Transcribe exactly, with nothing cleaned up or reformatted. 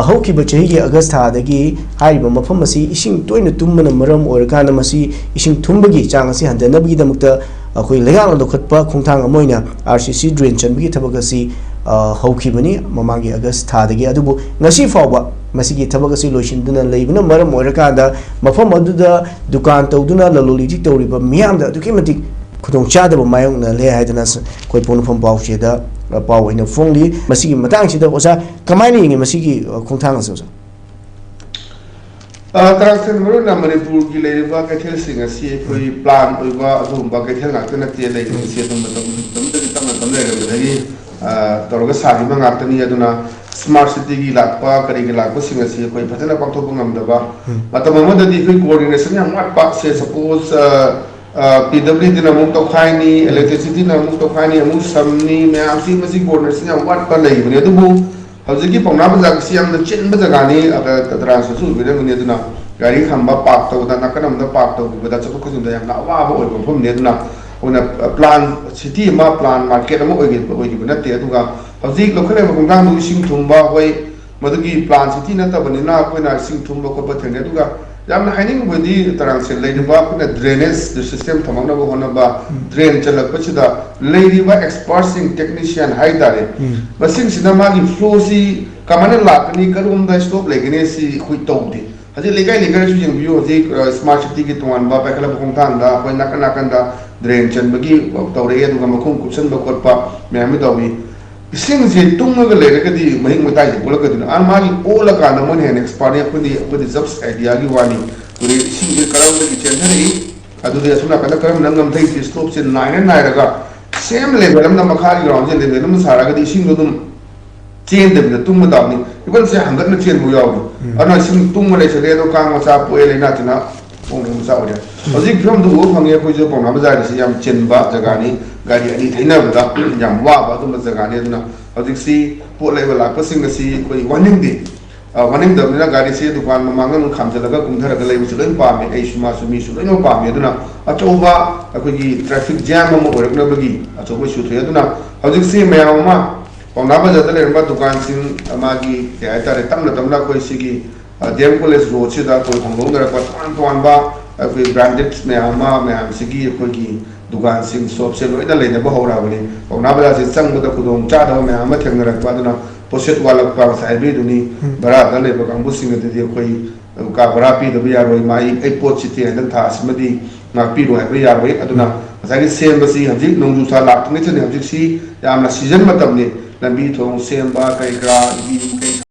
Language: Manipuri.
ꯍꯧꯈꯤꯕ ꯆꯍꯤꯒꯤ ꯑꯥꯒꯁ ꯊꯥꯗꯒꯤ ꯍꯥꯏꯔꯤꯕ ꯃꯐꯝ ꯑꯁꯤ ꯏꯁꯤꯡ ꯇꯣꯏꯅ ꯇꯨꯝꯕꯅ ꯃꯔꯝ ꯑꯣꯏꯔꯀꯥꯟꯗ ꯃꯁꯤ ꯏꯁꯤꯡ ꯊꯨꯝꯕꯒꯤ ꯆꯥꯡ ꯑꯁꯤ ꯍꯟꯊꯅꯕꯒꯤꯗꯃꯛꯇ ꯑꯩꯈꯣꯏ ꯂꯩꯉꯥꯛꯅ ꯂꯧꯈꯠꯄ ꯈꯣꯡꯊꯥꯡ ꯑꯃ ꯑꯣꯏꯅ RCC drain ꯆꯟꯕꯒꯤ ꯊꯕꯛ ꯑꯁꯤ, ꯑ, ꯍꯧꯈꯤꯕꯅꯤ ꯃꯃꯥꯡꯒꯤ ꯑꯥꯒꯁ ꯊꯥꯗꯒꯤ꯫ ꯑꯗꯨꯕꯨ ꯉꯁꯤ ꯐꯥꯎꯕ ꯃꯁꯤꯒꯤ ꯊꯕꯛ ꯑꯁꯤ ꯂꯣꯏꯁꯤꯟꯗꯨꯅ ꯂꯩꯕꯅ ꯃꯔꯝ ꯑꯣꯏꯔꯀꯥꯟꯗ ꯃꯐꯝ ꯑꯗꯨꯗ ꯗꯨꯀꯥꯟ ꯇꯧꯗꯨꯅ ꯂꯂꯣꯟ ꯏꯇꯤꯛ ꯇꯧꯔꯤꯕ ꯃꯤꯌꯥꯝꯗ ꯑꯗꯨꯛꯀꯤ ꯃꯇꯤꯛ ꯈꯨꯗꯣꯡꯆꯥꯗꯕ ꯃꯥꯌꯣꯛꯅꯍꯜꯂꯦ ꯍꯥꯏꯗꯅ ꯁ-, ꯑꯩꯈꯣꯏ ꯄꯣꯛꯅꯐꯝ ꯄꯥꯎꯆꯦꯗ, ꯑ, ꯄꯥꯎ ꯑꯣꯏꯅ ꯐꯣꯡꯂꯤ꯫ ꯃꯁꯤꯒꯤ ꯃꯇꯥꯡꯁꯤꯗ ꯑꯣꯖꯥ ꯀꯃꯥꯏꯅ ꯌꯦꯡꯉꯤ ꯃꯁꯤꯒꯤ, ꯑ, ꯈꯣꯡꯊꯥꯡ ꯑꯁꯤ, ꯑꯣꯖꯥ? ꯑ, ꯇꯔꯥꯃꯥꯊꯣꯏ ꯃꯔꯨ ꯑꯣꯏꯅ ꯃꯅꯤꯄꯨꯔꯒꯤ ꯂꯩꯔꯤꯕ ꯀꯩꯊꯦꯜꯁꯤꯡ ꯑꯁꯤ ꯑꯩꯈꯣꯏ plan ꯑꯣꯏꯕ ꯑꯗꯨꯒꯨꯝꯕ ꯀꯩꯊꯦꯜ ꯉꯥꯛꯇ ꯅꯠꯇꯦ ꯂꯩꯔꯤꯕꯁꯤ꯫ ꯑꯗꯨꯝ ꯃꯇꯝ ꯃꯇꯝꯗꯒꯤ ꯇꯞꯅ ꯇꯞꯅ ꯂꯩꯔꯝꯕꯗꯒꯤ, ꯑ, ꯇꯧꯔꯒ ꯁꯥꯈꯤꯕ ꯉꯥꯛꯇꯅꯤ꯫ ꯑꯗꯨꯅ smart cityꯒꯤ ꯂꯥꯛꯄ ꯀꯔꯤꯒꯤ ꯂꯥꯛꯄꯁꯤꯡ ꯑꯁꯤ ꯑꯩꯈꯣꯏ ꯐꯖꯅ ꯄꯥꯡꯊꯣꯛꯄ ꯉꯝꯗꯕ, ꯃꯇꯝ ꯑꯃꯗꯗꯤ ꯑꯩꯈꯣꯏ coordination ꯌꯥꯝ ꯋꯥꯠꯄ꯫ ꯁꯦ suppose, ꯑ, ꯑ, PWDꯅ ꯑꯃꯨꯛ ꯇꯧꯈꯥꯏꯅꯤ, electricityꯅ ꯑꯃꯨꯛ ꯇꯧꯈꯥꯏꯅꯤ, ꯑꯃꯨꯛ ꯁꯝꯅꯤ, ꯃꯌꯥꯝꯁꯤ ꯃꯁꯤ coordination ꯌꯥꯝ ꯋꯥꯠꯄ ꯂꯩꯕꯅꯤ꯫ ꯑꯗꯨꯕꯨ ꯍꯧꯖꯤꯛꯀꯤ ꯄꯥꯎꯅꯥ ꯕꯖꯥꯔꯒꯤꯁꯤ ꯌꯥꯝꯅ ꯆꯤꯟꯕ ꯖꯒꯥꯅꯤ, ꯑꯗ ꯇ꯭ꯔꯥꯟꯁꯄꯣꯔꯠꯁꯨ ꯑꯣꯏꯕꯤꯔꯝꯒꯅꯤ꯫ ꯑꯗꯨꯅ ꯒꯥꯔꯤ ꯈꯥꯝꯕ, park ꯇꯧꯕꯗ, ꯅꯥꯀꯟ ꯑꯃꯗ park ꯇꯧꯕꯤꯕꯗ, ꯆꯠꯊꯣꯛ ꯆꯠꯁꯤꯟꯗ ꯌꯥꯝꯅ ꯑꯋꯥꯕ ꯑꯣꯏꯕ ꯃꯐꯝꯅꯤ꯫ ꯑꯗꯨꯅ ꯑꯩꯈꯣꯏꯅ plan city ꯑꯃ, plan market ꯑꯃ ꯑꯣꯏꯈꯤꯕ, ꯑꯣꯏꯈꯤꯕ ꯅꯠꯇꯦ꯫ ꯑꯗꯨꯒ ꯍꯧꯖꯤꯛ ꯂꯧꯈꯠꯂꯤꯕ ꯈꯣꯡꯊꯥꯡꯗꯨ ꯏꯁꯤꯡ ꯊꯨꯝꯕ, ꯍꯣꯏ, ꯃꯗꯨꯒꯤ plan city ꯅꯠꯇꯕꯅꯤꯅ ꯑꯩꯈꯣꯏꯅ ꯏꯁꯤꯡ ꯊꯨꯝꯕ ꯈꯣꯠꯄ ꯊꯦꯡꯅꯩ꯫ ꯑꯗꯨꯒ ꯌꯥꯝꯅ ꯍꯥꯏꯅꯤꯡꯕꯗꯤ, ꯇꯔꯥꯡꯁꯦ ꯂꯩꯔꯤꯕ ꯑꯩꯈꯣꯏꯅ drainage system ꯊꯝꯃꯛꯅꯕ ꯍꯣꯠꯅꯕ, drain ꯆꯜꯂꯛꯄꯁꯤꯗ ꯂꯩꯔꯤꯕ expertꯁꯤꯡ, technician ꯍꯥꯏꯇꯥꯔꯦ, ꯃꯁꯤꯡꯁꯤꯅ ꯃꯥꯒꯤ flowꯁꯤ ꯀꯃꯥꯏꯅ ꯂꯥꯛꯀꯅꯤ, ꯀꯔꯣꯝꯗ stop ꯂꯩꯒꯅꯤ, ꯁꯤ ꯑꯩꯈꯣꯏ ꯇꯧꯗꯦ꯫ ꯍꯧꯖꯤꯛ ꯂꯩꯀꯥꯏ ꯂꯩꯀꯥꯏꯗꯁꯨ ꯌꯦꯡꯕꯤꯌꯨ, ꯍꯧꯖꯤꯛ, ꯑ, smart cityꯒꯤ ꯇꯣꯉꯥꯟꯕ ꯄꯥꯏꯈꯠꯂꯛꯄ ꯈꯣꯡꯊꯥꯡꯗ ꯑꯩꯈꯣꯏ ꯅꯥꯀꯟ ꯅꯥꯀꯟꯗ drain ꯆꯟꯕꯒꯤ ꯇꯧꯔꯛꯑꯦ, ꯑꯗꯨꯒ ꯃꯈꯨꯝ ꯀꯨꯞꯁꯟꯕ ꯈꯣꯠꯄ ꯃꯌꯥꯝ ꯑꯃ ꯇꯧꯏ꯫ ꯏꯁꯤꯡꯁꯦ ꯇꯨꯡꯉꯒ ꯂꯩꯔꯒꯗꯤ ꯃꯍꯤꯛ ꯃꯇꯥꯏꯁꯦ ꯑꯣꯜꯂꯛꯀꯗꯣꯏꯅꯤ꯫ ꯑꯥ, ꯃꯥꯒꯤ ꯑꯣꯜꯂꯀꯥꯟꯗ ꯃꯣꯏꯅ ꯍꯦꯟꯅ expertꯅꯤ, ꯑꯩꯈꯣꯏꯗꯤ, ꯑꯩꯈꯣꯏꯗꯤ just ideaꯒꯤ ꯋꯥꯅꯤ꯫ ꯑꯩꯈꯣꯏꯗꯤ ꯏꯁꯤꯡꯁꯦ ꯀꯔꯝꯗꯒꯤ ꯆꯦꯟꯊꯔꯛꯏ, ꯑꯗꯨꯗꯤ ꯑꯁꯣꯝ ꯅꯥꯀꯟꯗ ꯀꯔꯝꯕꯅ ꯉꯝꯊꯩ, ꯁꯤ slopeꯁꯦ ꯅꯥꯏꯔ ꯅꯥꯏꯔꯒ same level ꯑꯃꯗ, ꯃꯈꯥꯒꯤ groundꯁꯦ level ꯑꯃ ꯁꯥꯔꯒꯗꯤ ꯏꯁꯤꯡꯗꯣ ꯑꯗꯨꯝ ꯆꯦꯟꯗꯕꯤꯗ ꯇꯨꯡꯕ ꯇꯥꯕꯅꯤ꯫ Evenꯁꯦ ꯍꯪꯒꯠꯅ ꯆꯦꯟꯕ ꯌꯥꯎꯔꯤ꯫ ꯑꯗꯨꯅ ꯏꯁꯤꯡ ꯇꯨꯡꯕ ꯂꯩꯁꯜꯂꯦ, ꯑꯗꯣ ꯀꯥꯡ ꯃꯆꯥ ꯄꯣꯛꯑꯦ, ꯂꯥꯏꯅꯥ ꯇꯤꯟꯅꯥ ꯄꯣꯛꯅꯕ ꯃꯆꯥꯛ ꯑꯣꯏꯔꯦ꯫ ꯍꯧꯖꯤꯛ ꯐꯤꯕꯝꯗꯨ ꯎꯕ ꯐꯪꯉꯦ꯫ ꯑꯩꯈꯣꯏꯁꯨ ꯄꯥꯎꯅꯥ ꯕꯖꯥꯔꯗꯁꯨ ꯌꯥꯝ ꯆꯤꯟꯕ ꯖꯒꯥꯅꯤ, ꯒꯥꯔꯤ ꯑꯅꯤ ꯊꯩꯅꯕꯗ ꯌꯥꯝ ꯋꯥꯕ ꯑꯗꯨꯝꯕ ꯖꯒꯥꯅꯤ꯫ ꯑꯗꯨꯅ ꯍꯧꯖꯤꯛꯁꯤ ꯄꯣꯠ ꯂꯩꯕ ꯂꯥꯛꯄꯁꯤꯡ ꯑꯁꯤ ꯑꯩꯈꯣꯏ ꯋꯥꯅꯤꯡꯗꯦ꯫ ꯑ, ꯋꯥꯅꯤꯡꯗꯕꯅꯤꯅ ꯒꯥꯔꯤꯁꯤ ꯗꯨꯀꯥꯟ ꯃꯃꯥꯡꯗ ꯑꯗꯨꯝ ꯈꯥꯝꯖꯤꯜꯂꯒ ꯀꯨꯝꯊꯔꯒ ꯂꯩꯕꯁꯨ ꯂꯣꯏ ꯄꯥꯝꯃꯦ, ꯑꯩꯁꯨ, ꯃꯥꯁꯨ, ꯃꯤꯁꯨ ꯂꯣꯏꯅꯃꯛ ꯄꯥꯝꯃꯦ꯫ ꯑꯗꯨꯅ ꯑꯆꯧꯕ ꯑꯩꯈꯣꯏꯒꯤ traffic jam ꯑꯃ ꯑꯣꯏꯔꯛꯅꯕꯒꯤ ꯑꯆꯧꯕ issue ꯊꯣꯛꯑꯦ꯫ ꯑꯗꯨꯅ ꯍꯧꯖꯤꯛꯁꯤ ꯃꯌꯥꯝ ꯑꯃ ꯄꯥꯎꯅꯥ ꯕꯖꯥꯔꯗ ꯂꯩꯔꯝꯕ ꯗꯨꯀꯥꯟꯁꯤꯡ, ꯃꯥꯒꯤ ꯀꯩ ꯍꯥꯏꯇꯥꯔꯦ, ꯇꯞꯅ ꯇꯞꯅ ꯑꯩꯈꯣꯏ ꯁꯤꯒꯤ ꯗꯤ ꯑꯦꯝ ꯀꯣꯂꯦꯖ ꯔꯣꯗꯁꯤꯗ ꯑꯩꯈꯣꯏ ꯍꯣꯡꯗꯣꯛꯅꯔꯛꯄ ꯇꯣꯉꯥꯟ ꯇꯣꯉꯥꯟꯕ ꯑꯩꯈꯣꯏ ꯕ꯭ꯔꯥꯟꯗꯦꯗ ꯃꯌꯥꯝ ꯑꯃ, ꯃꯌꯥꯝꯁꯤꯒꯤ ꯑꯩꯈꯣꯏꯒꯤ ꯗꯨꯀꯥꯟꯁꯤꯡ, ꯁꯣꯞꯁꯦ ꯂꯣꯏꯅ ꯂꯩꯅꯕ ꯍꯧꯔꯛꯑꯕꯅꯤ꯫ ꯄꯥꯎꯅꯥ ꯕꯖꯥꯔꯁꯦ ꯆꯪꯕꯗ ꯈꯨꯗꯣꯡ ꯆꯥꯗꯕ ꯃꯌꯥꯝ ꯑꯃ ꯊꯦꯡꯅꯔꯛꯄ ꯑꯗꯨꯅ ꯄꯣꯠꯁꯤꯠ ꯋꯥꯠꯂꯛꯄ, ꯉꯁꯥꯏ ꯍꯥꯏꯕꯤꯗꯨꯅꯤ꯫ ꯎꯝ꯫ ꯚꯔꯥꯗ ꯂꯩꯕ ꯀꯥꯡꯕꯨꯁꯤꯡ ꯑꯗꯨꯗꯤ ꯑꯩꯈꯣꯏ ꯀꯥ ꯚꯔꯥ ꯄꯤꯗꯕ ꯌꯥꯔꯣꯏ, ꯃꯥ ꯑꯩ, ꯑꯩ ꯄꯣꯠꯁꯤꯗꯤ ꯍꯟꯗꯛ ꯊꯥ ꯑꯁꯤꯃꯗꯤ ꯉꯥꯛꯄꯤꯔꯣ ꯍꯥꯏꯕ ꯌꯥꯔꯣꯏ꯫ ꯑꯗꯨꯅ ꯉꯁꯥꯏꯒꯤ ꯁꯦꯝꯕꯁꯤ ꯍꯧꯖꯤꯛ ꯅꯣꯡꯖꯨ ꯊꯥ ꯂꯥꯛꯇ꯭ꯔꯤꯉꯩꯗꯅꯤ, ꯍꯧꯖꯤꯛꯁꯤ ꯌꯥꯝꯅ ꯁꯤꯖꯟ ꯃꯇꯝꯅꯤ꯫ ꯂꯝꯕꯤ ꯊꯣꯡ ꯁꯦꯝꯕ, ꯀꯔꯤ ꯀꯔꯥꯒꯤ